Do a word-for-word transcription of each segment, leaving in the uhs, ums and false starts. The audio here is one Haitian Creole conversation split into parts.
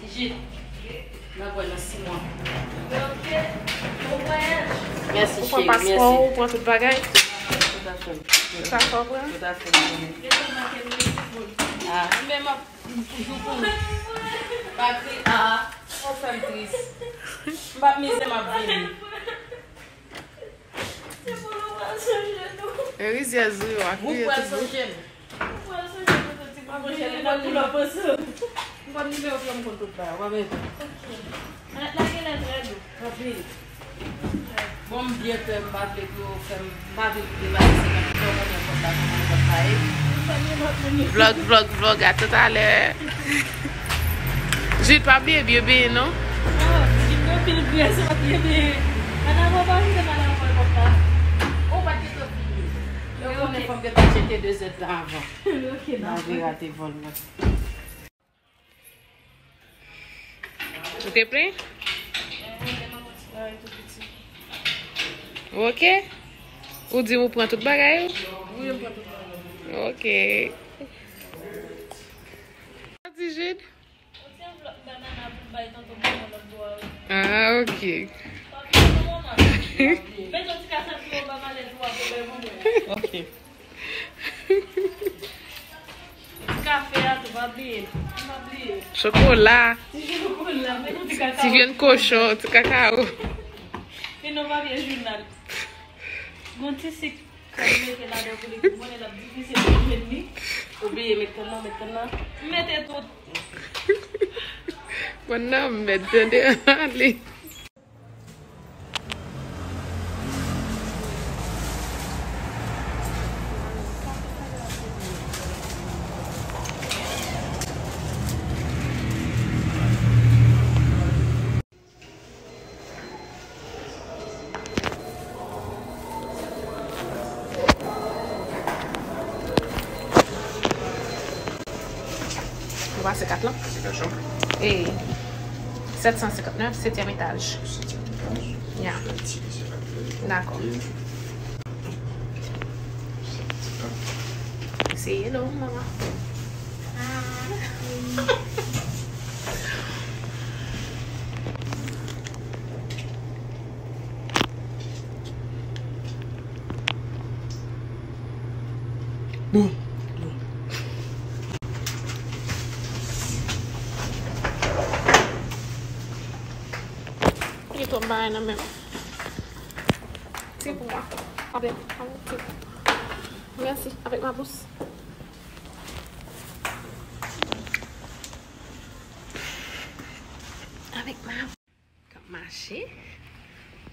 Jit, n ap wè nan sis mwa. Ok. Bon vwayaj. Mèsi, cheri. Ou pran paspò, ou pran tout bagay? Tout afè m. Tout afè w pran? Tout afè m. Ah. Mwen menm ap toujou pou nou. Pa kri, ah, ou fè m tris. M p ap mize, m ap vini. Se pou nou pral sonje nou. E rizyèz wi, w a kriye tout bout. Ou pral sonje nou. Ou pral sonje nou tout ti mwen. Mwen konn nimewo pye m, konn tout bagay. W ap ede. Lage lè trè dou. Anpil. Bon, m byen pè, m pa vle pou yo fè m, m pa vle pou yo depase senkant, fò w konnen kòb la, kòman kòb la ye. Vlog, vlog, vlog, a tout à l'heure. Jude, pa bliye byen benyen non. Oh, Jude gen anpil grès, pa bliye benyen. Madam, ou pa vin, madam, mwen konn la. Ou pa t gentan fini. Yo konnen fò m gentan tcheke de zèdtan avan. Ok, dakò. Malgre rate vòl mwen. Ou te plen? Ok. Ou di m ou pran tout bagay ou? Wi, m pran tout bagay. Ok. Sa di Jude? Ah, ok. Ok. Ti kafe a tou, pa bliye. Pa bliye. Chokola. Ti chokola, men ti kakao. Ti vyann kochon, ti kakao. E non, pa bliye jounal. Gon ti sik, sa yo mete ladan pou li, pou konnen l ap difisil pou jwenn li. Ou bliye met tann nan, met tann nan. M mete tout. Bon, nan, m mèt tande ale. Ou pase kat lan? E sèt san senkant nèf, setyèm etaj. Ya. Dakò. Say hello, mama. Bon. Li twòp bagay nan men m. C'est pour moi. Avec, avec, c'est pour moi. Merci. Avec ma bourse. Avec ma k ap mache.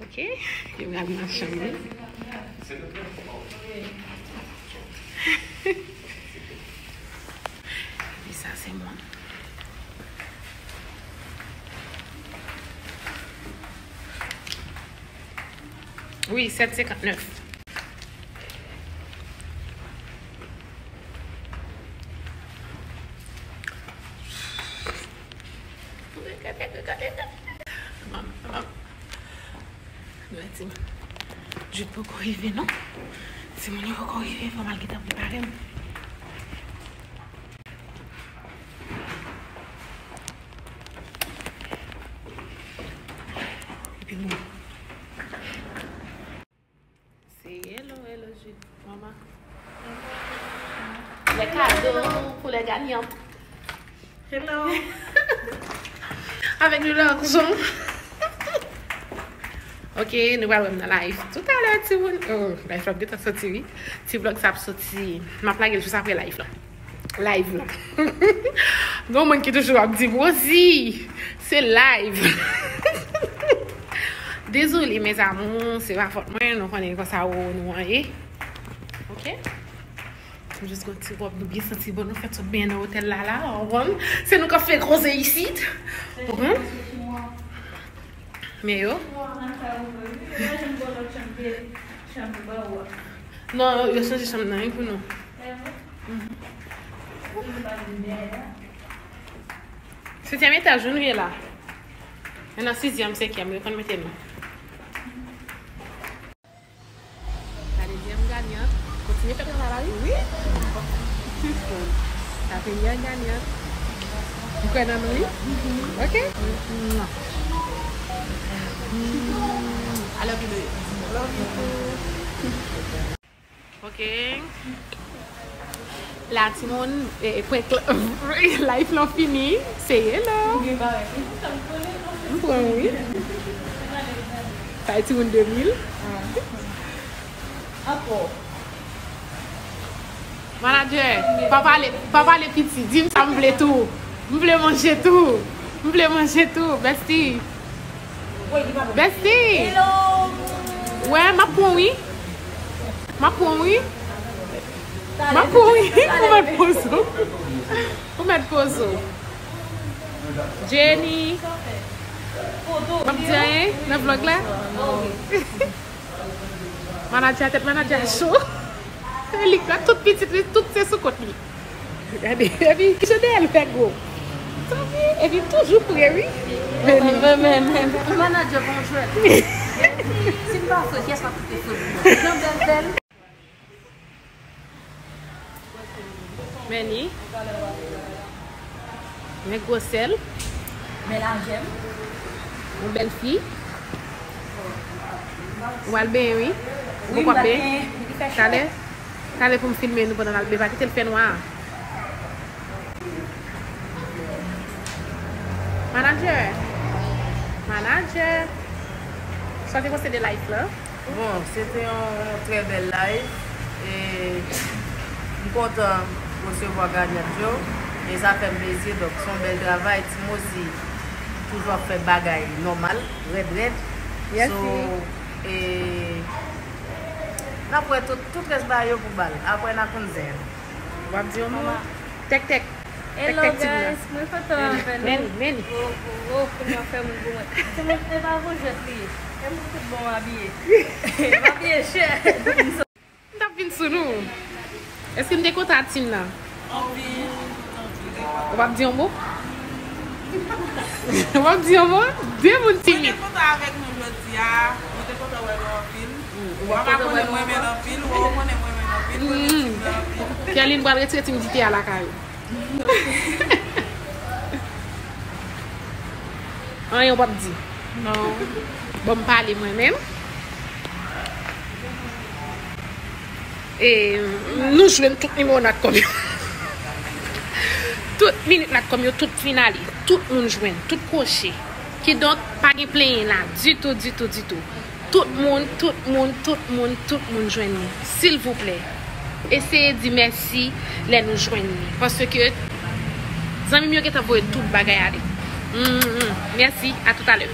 Ok. Yo pral nan chanm li. Epi sa se mwen. Wi, sèt senkant nèf. Gade, gade, gade. Manman, manman. Gade, timoun. Jude poko rive, non. Timoun yo poko rive, fò m al gentan prepare m. Epi bon. Say hello, hello, Jude. Mama. Les cadeaux pour les gagnants. Hello. Avec nous, l'argent. Ok, nou pral wè m nan live. Tout à l'heure, timoun. Oh, live la ap gentan soti, wi. Ti vlog sa ap soti. M ap lage l jis apre live la. Live la. Gon moun ki toujou ap di m, Rosie, se live. Dezole, mes amours, se pa fòt mwen, nou konnen konsa nou an ye. Ok? M jis gon ti wòb, nou byen santi bon, nou fèt sot byen nan otèl la, la, w konprann? Se nou k ap fè koze isit. Ou konprann? Men yo? Non, yo chanje chanm nan, wi, pou nou. Mhm. Setyèm etaj, wi, nou ye la. E nan sizyèm, senkyèm, yo konn mete nou. La dezyèm ganyant. Kontinye fè travay la, wi. Wi. La premyè ganyant. Kwè nan nou, wi. Ok? I love you, baby. Love you too. Ok. La, timoun, eh, prank la, live lan fini. Se hello. M pran, wi. Sa e timoun de mil. Ankò. Manadjè, pa pale, pa pale piti. Di m sa m vle tou. M vle manje tou. M vle manje tou, bèsti. Bèsti. Wè, m ap pran wi. M ap pran wi. M ap pran wi. Ou mèt poze w. Ou mèt poze w. Jenny. W ap di anyen nan vlòg la? Manadjè a, tèt manadjè a cho. Li ka tout pitit li, tout se sou kont li. Gade, epi ki jan dèyè l fè gwo. Epi toujou pre, wi. Men, men, men, men, manadjè bon jwèt. Si m pa fre, kiyès k ap kite fre pou mwen? Jan bèl bèl. Men li. Men gwosè l. Men lajè m. Yon bèl fi. Ou al benyen, wi. Wi, m pral benyen. Talè, talè pou m filme nou pandan n al benyen. Pa kite l fè nwa. Manadjè. Manadjè. Sa w te panse de live la? Bon, se te yon, yon trè bèl live. E m kontan resevwa Gagnant yo. E sa fè m plezi. Donk, se yon bèl travay. Timoun osi toujou ap fè bagay nòmal, rèd, rèd. Mèsi. So, e n ap wè tout, tout rès bagay yo pou bal. Apre, n a konn zen. W ap di yon mo? Tèk, tèk. Hello, guys. Mwen kontan avè nou. Men li, men li. Wo, wo, wo, kounya fè moun pou mwen. Se mwen, e pa gon jwèt li ye. E mwen tout bon m abiye. M abiye chè. M t ap vin sou nou. Èske m te kontan ak team nan? Anpil, anpil. Ou p ap di yon mo? Ou p ap di yon mo? De moun timid. Mwen te kontan avèk nou jodi a. Mwen te kontan wè nou anpil. Papa konnen mwen renmen l anpil, Roro konnen mwen renmen l anpil, mwen renmen team nan anpil. Kerline pral retire timidite a lakay ou. Anyen w p ap di? Non. Bon, m pale mwen menm. E, nou jwenn tout nimewo natcom yo. Tout minit natcom yo, tout final yo. Tout moun jwenn, tout kwoche. Kidonk, pa gen plenyen la ditou, ditou, ditou. Tout moun, tout moun, tout moun, tout moun jwenn li. Silvouplè, eseye di mèsi lè nou jwenn li. Paske zanmi m yo gentan voye tout bagay ale. Mm, mm, mm. Mèsi, a toutalè.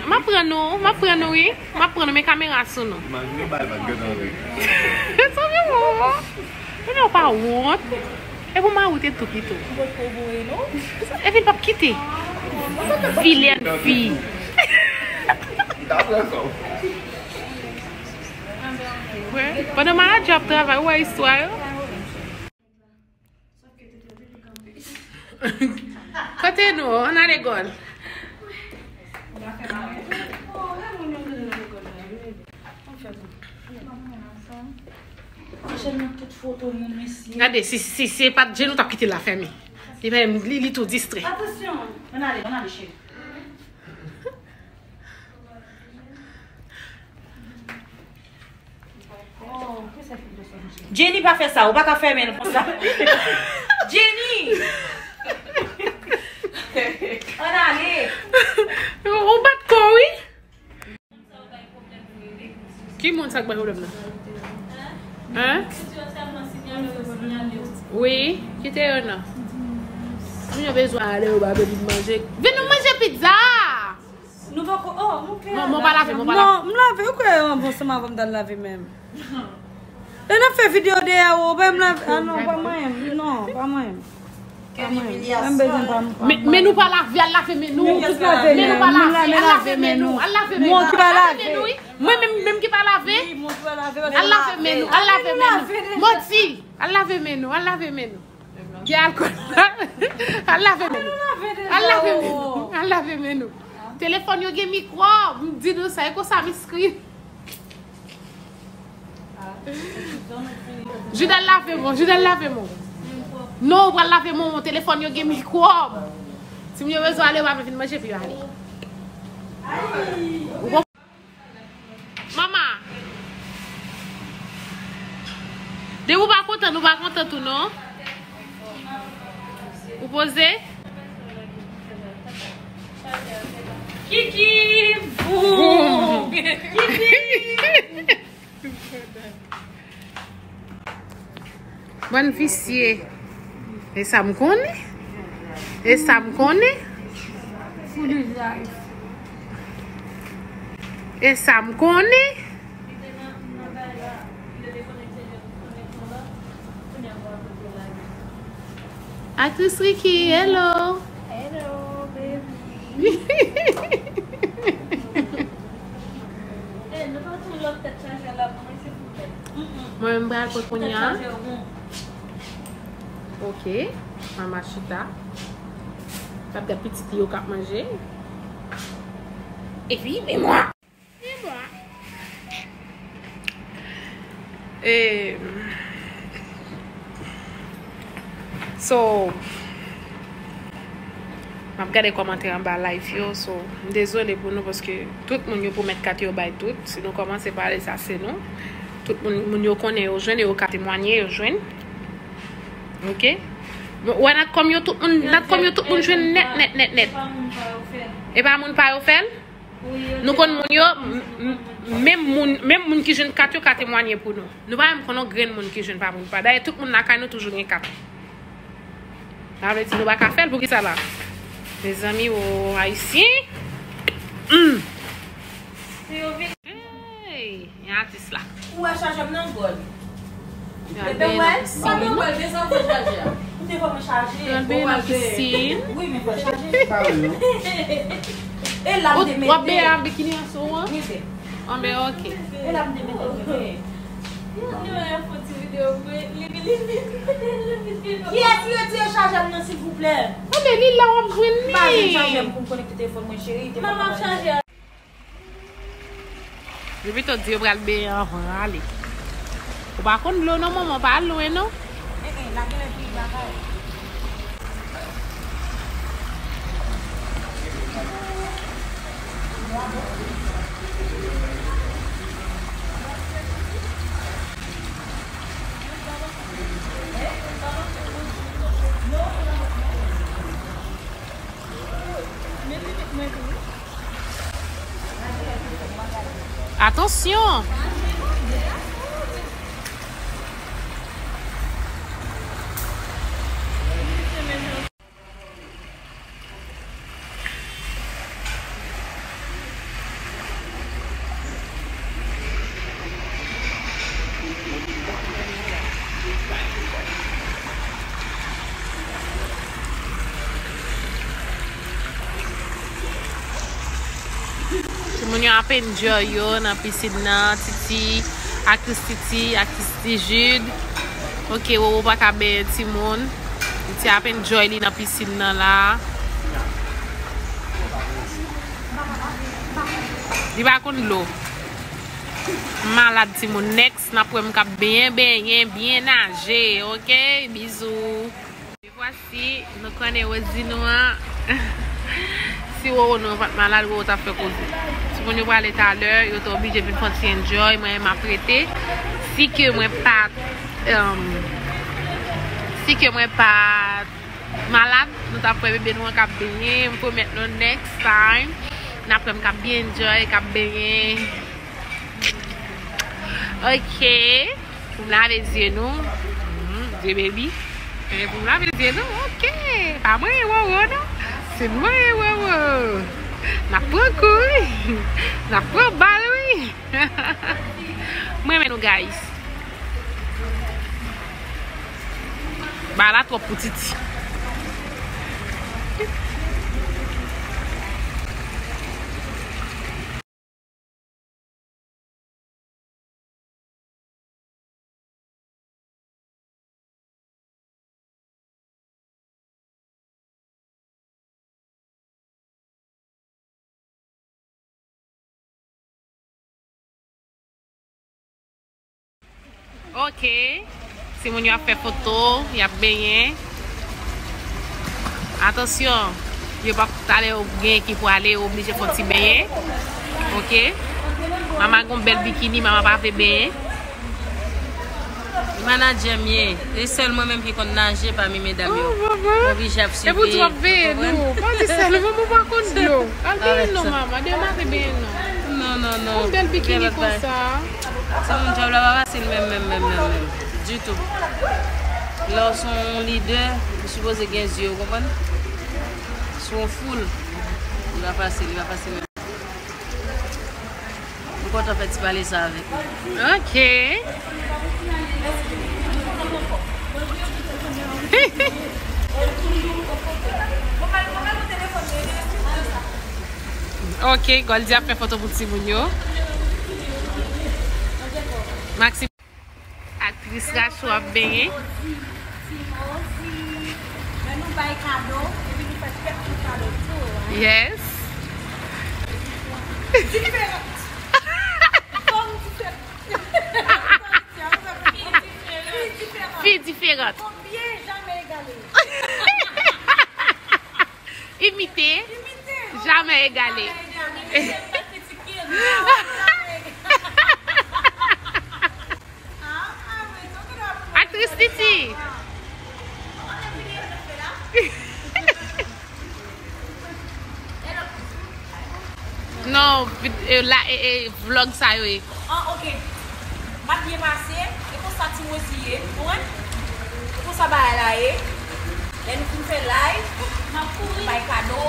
M ap pran nou, m ap pran nou, wi. M ap pran nou, men kamera sou nou. Imajine bal pa t gentan antre. Sa vre, wo. Kounye a w pa wont. E pou mari w te tou pito. Epi l p ap kite. Vilèn fi. Wè, pandan manadjè ap travay, ou wè istwa yo. Kote nou? Ann ale gòl. Gade, si, si, si se pa t Jenny, ou t ap kite l la fèmen. Li menm, li, li tou distrè. Atansyon! Ann ale, ann ale, cheri. Jenny, pa fè sa, ou pa ka fèmen l konsa. Jenny! Ann ale! Ou bat kò w, wi. Ki moun sa k bay pwoblèm nan? Hein? Wi, kite yo nan. Moun yo bezwen ale, yo pa vle vin manje. Vin nou manje pizza! Nou poko, oh, mon pè. Mon, mon pa lave, mon pa lave. Non, m lave, ou kwè, bon, se m avan m t al lave menm. Lè n ap fè videyo deyò, ou pa m lave, ah non, pa mwen, non, pa mwen. Kèl imilyasyon. Men, men nou pa lave, al lave men nou. Men nou pa lave, al lave men nou, al lave men nou. Mwen ki pa lave. Mwen menm, menm ki pa lave. Al lave men nou, al lave men nou. Modi, al lave men nou, al lave men nou. Gen alkòl. Al lave men nou. Al lave men nou. Al lave men nou. Telefòn yo gen mikwòb. M di nou sa, e konsa m eskri. Judel lave men w, Judel lave men w. Non, ou pral lave men w, telefòn yo gen mikwòb. Timoun yo bezwen ale, yo pa vle vin manje pou yo ale. Ou konprann? Mama. Depi w pa kontan, nou pa kontan tou, non? Ou poze? Kiki! Boum! Kiki! Bann visye. E sa m konnen. E sa m konnen. E sa m konnen. Aktris Ricky, hello. Hello, baby. Eh, nou pa tou lòt tèt chaje la pou mwen, silvouplè. Mwen menm pral pran kounye a. Tèt chaje, ron. Ok. Mama chita. L ap gad pitit li yo k ap manje. Epi, men mwen. E, so, m ap gade kòmantè anba live yo, so, m dezole pou nou paske tout moun yo pwomèt kat yo bay tout. Si nou kòmanse pale, sa se nou. Tout moun, moun yo konnen yo jwenn, yo ka temwanye, yo jwenn. Ok? Bon, wè, natcom yo, tout moun, natcom yo, tout moun jwenn nèt, nèt, nèt, nèt. E pa moun pa yo fè l? Nou konn moun yo, m- m- menm moun, menm moun ki jwenn kat yo ka temwanye pou nou. Nou pa menm konn yon grenn moun ki jwenn pa moun pa. Dayè, tout moun lakay nou toujou gen kat. Sa vle di nou pa ka fè l, poukisa la? Mezanmi, o, ayisyen. Hmm. Hey, yon atis la. Ou wè chajè m nan gòl. Pral benyen nan pisin. Ou te fè mwen chaje. Pral benyen nan pisin. Wi, men fò l chaje. E la m te mete. W ap benyen ak bikini an sou ou an? Wi, se. Anben, ok. E la m te mete l, bebe. Kiyès ki retire chajè m nan, silvouplè? Anben, li la, w ap jwenn li. M pa jwenn chajè m pou m konekte telefòn mwen, cheri. Telefòn mwen pa chaje. Yo pito di yo pral benyen anvan ale. Ou pa konn dlo non, manman, pa al lwen non. Atansyon! Timoun yo ap enjoy yo nan pisin nan, Titi, aktris Titi, aktris Titi Jude. Ok, Wowo pa ka benyen timoun. Titi ap enjoy li nan pisin nan la. Li pa konn dlo. M malad timoun. Next, n ap wè m k ap byen benyen, byen naje. Ok, bizou. E vwasi, nou konnen Wozi nou an. Si Wowo nou an pa t malad, Wowo t ap fè koze. Timoun yo prale talè, yo te oblije vin fè yon ti enjoy, mwen menm m ap rete. Si ke mwen pa t, um, si ke mwen pa t malad, nou t ap wè bebe nou an k ap benyen. M pwomèt nou next time, n ap wè m k ap byen enjoy, k ap benyen. Ok. Pou m lave zye nou. Mhm, zye baby. E pou m lave zye nou. Ok. Pa mwen e Wowo non. Se mwen e Wowo. N ap pran kou wi. N ap pran bal wi. M renmen nou guys. Bagay la twòp pou Titi. Ok. Timoun yo ap fè foto, y ap benyen. Atansyon, yo p ap, talè yo gen ki pwale, yo oblije fè yon ti benyen. Ok. Mama gen yon bèl bikini, mama pa vle benyen. Manadjè m ye. E sèl mwen menm ki konn naje pami medam yo. Oh, mama. M oblije ap siveye. Epi w twò veye nou. Pa di sèl mwen, mwen pa konn dlo. Al benyen non, mama. Demen te benyen non. Non, non, non. Yon bèl bikini konsa. Timoun, djòb la pa fasil menm, menm, menm, menm, menm. Ditou. Lè w se yon lidè, ou sipoze gen zye, ou konprann? Sou yon foul, li pa fasil, li pa fasil menm. M kontan fè ti pale sa avèk ou. Ok. Ok, Goldie ap fè foto pou timoun yo. Maxime. Aktris Rachou ap benyen. Ti Mozi, lè nou bay kado, epi nou fè tèt nou kado tou, hein? Yes. Diferan. Fanm diferan. Fi diferan. Fi diferan. Konbyen jamè egale? Imite, jamè egale. Aktris Titi. Non, vid-, eh, la, eh, eh, vlog sa yo ye. Ah, ok. M ap byen pase, e konsa Ti Mozi ye, ou konprann? E konsa bagay la ye. Lè nou fin fè live, m ap kouri bay kado.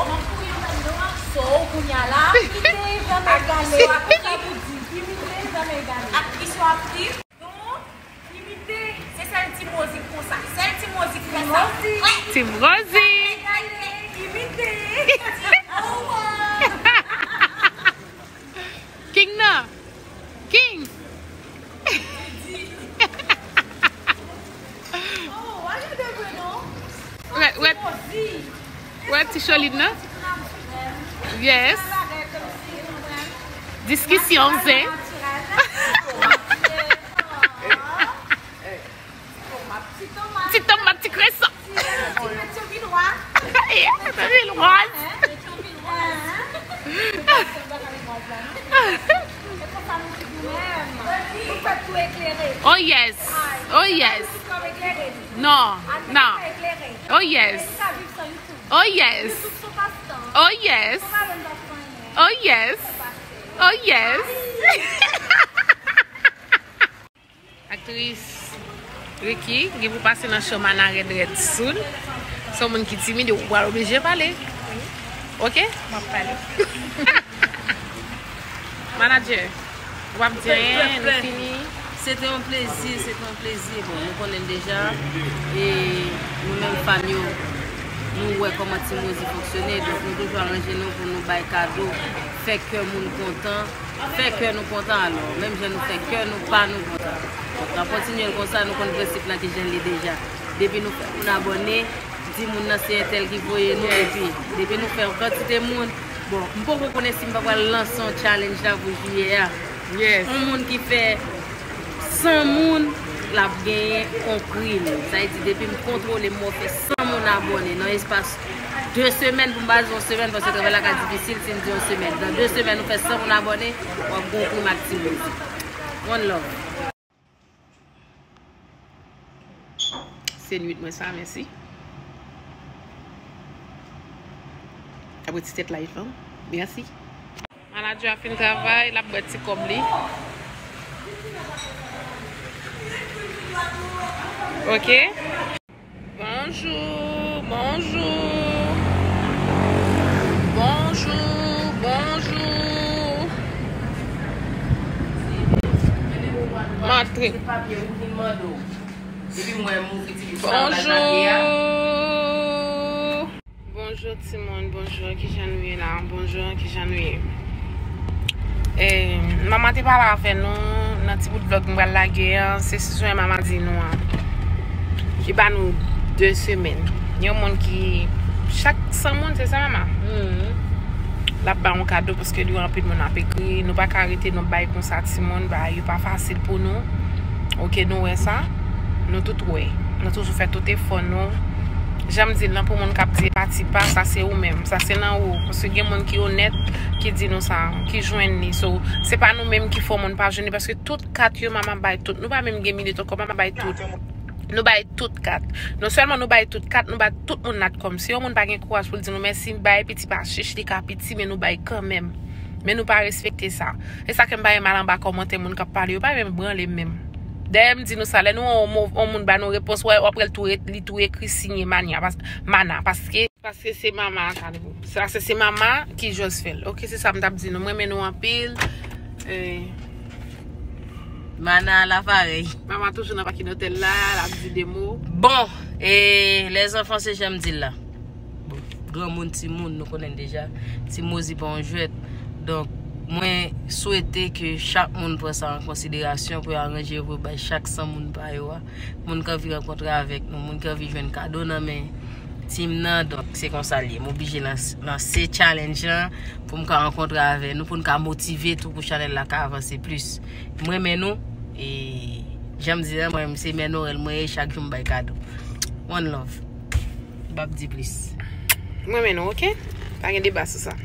So, kounye a la, imite, jamè egale. Ak kesyon ak ki pou di. Imite, jamè egale. Ak kesyon ak ki. Donk, imite. Se sèl Ti Mozi k konsa. Sèl Ti Mozi k fè sa. Ti Mozi. Jamè egale. Imite. Awa. King nan. King. Wè, wè, wè ti Cholin nan. Yes. Diskisyon, zen. Ti tomat, ti kreson. Ti petyonvil wòz. Yeah, petyonvil wòz. Oh yes. Oh yes. Non, non. Oh yes. Oh yes. Oh yes. Oh yes. Oh yes. Aktris Ricky gen pou pase nan show Mana Rèd Rèd soon. Se yon moun ki timid, ou pral oblije pale. Ok? M ap pale. Manadjè, ou p ap di anyen, nou fini. Se te yon plezi, se te yon plezi. Bon, nou konnen l deja. E nou menm fan yo, nou wè kòman Ti Mozi fonksyone. Donk, nou toujou aranje nou pou nou bay kado, fè kè moun kontan. Fè kè nou kontan alò, menm jan nou fè kè nou pa nou kontan. Donk, n ap kontinye l konsa, nou konn prensip lan kijan l ye deja. Depi nou fè moun abòne, di moun nan se entèl ki voye nou, epi depi nou fè yon kantite moun, bon, m poko konnen si m pa pral lanse yon challenge la pou jiyè a. Yes. Yon moun ki fè san moun, l ap genyen yon prim. Sa vle di, depi m kontwole, m wè w fè san moun abòne nan espas de semèn, pou m pa di yon semèn, paske travay la ka difisil, si m di yon semèn. Nan de semèn, ou fè san moun abòne, w ap gen yon prim ak Ti Mozi. One love. Se nwit mwen sa, mèsi. Apre ti tèt live lan, mèsi. Manadjè a fin travay, l ap bwè ti kòb li. Ok. Bonjou, bonjou. Bonjou, bonjou. M antre. Bonjou. Bonjou timoun, bonjou, kijan nou ye la? Bonjou, kijan nou ye? Eh, mama te pale avè nou nan ti bout vlog m pral lage an, se sou swen mama di nou an. Li ba nou de semèn. Yon moun ki, chak san moun, se sa, mama? L ap ba yon kado paske li wè anpil moun ap ekri. Nou pa ka rete nou bay konsa timoun, bagay yo pa fasil pou nou. Ok, nou wè sa. Nou tout wè. Nou toujou fè tout efò nou. Jan m di l lan, pou moun k ap di pati pa, sa se ou menm. Sa se nan ou. Paske gen moun ki onèt, ki di nou sa, ki jwenn li. So, se pa nou menm ki fè yon moun pa jwenn li, paske tout kat yo, Mama bay tout. Nou pa menm gen minit ankò, Mama bay tout. Nou bay tout kat. Non sèlman nou bay tout kat, nou bay tout moun natcom. Si yon moun pa gen kouraj pou l di nou mèsi, bay piti pa chich, li ka piti, men nou bay kanmenm. Men nou pa respekte sa. E sa ke m pa renmen al anba kòmantè moun k ap pale yo, pa menm branle m menm. Dèyè m di nou sa, lè nou yon mo- yon moun ba nou repons, w ap wè l tou re- li tou ekri siyen manya, pas- mana, paske, paske se Mama a ka nou. Sa se, se Mama ki jòs fè l. Ok, se sa m t ap di nou. M renmen nou anpil. Eh, Mana la parèy. Mama toujou nan pakinotèl la, l ap di de mo. Bon, e lèzanfan, se jan m di l la. Bon, granmoun, timoun, nou konnen deja. Ti Mozi pa yon jwèt. Donk, mwen swete ke chak moun pran sa an konsiderasyon pou yo aranje yo, pou yo bay chak san moun pa yo a. Moun ki anvi rankontre avèk nou, moun ki anvi jwenn kado nan men team nan. Donk, se konsa l ye. M oblije lans- lanse challenge lan pou m ka rankontre avè nou, pou n ka motive tou, pou chanèl la ka avanse plis. M renmen nou, e jan m di la, mwen, se Mè Norèl mwen ye, chak jou m bay kado. One love. M p ap di plis. M renmen nou, ok? Pa gen deba sou sa.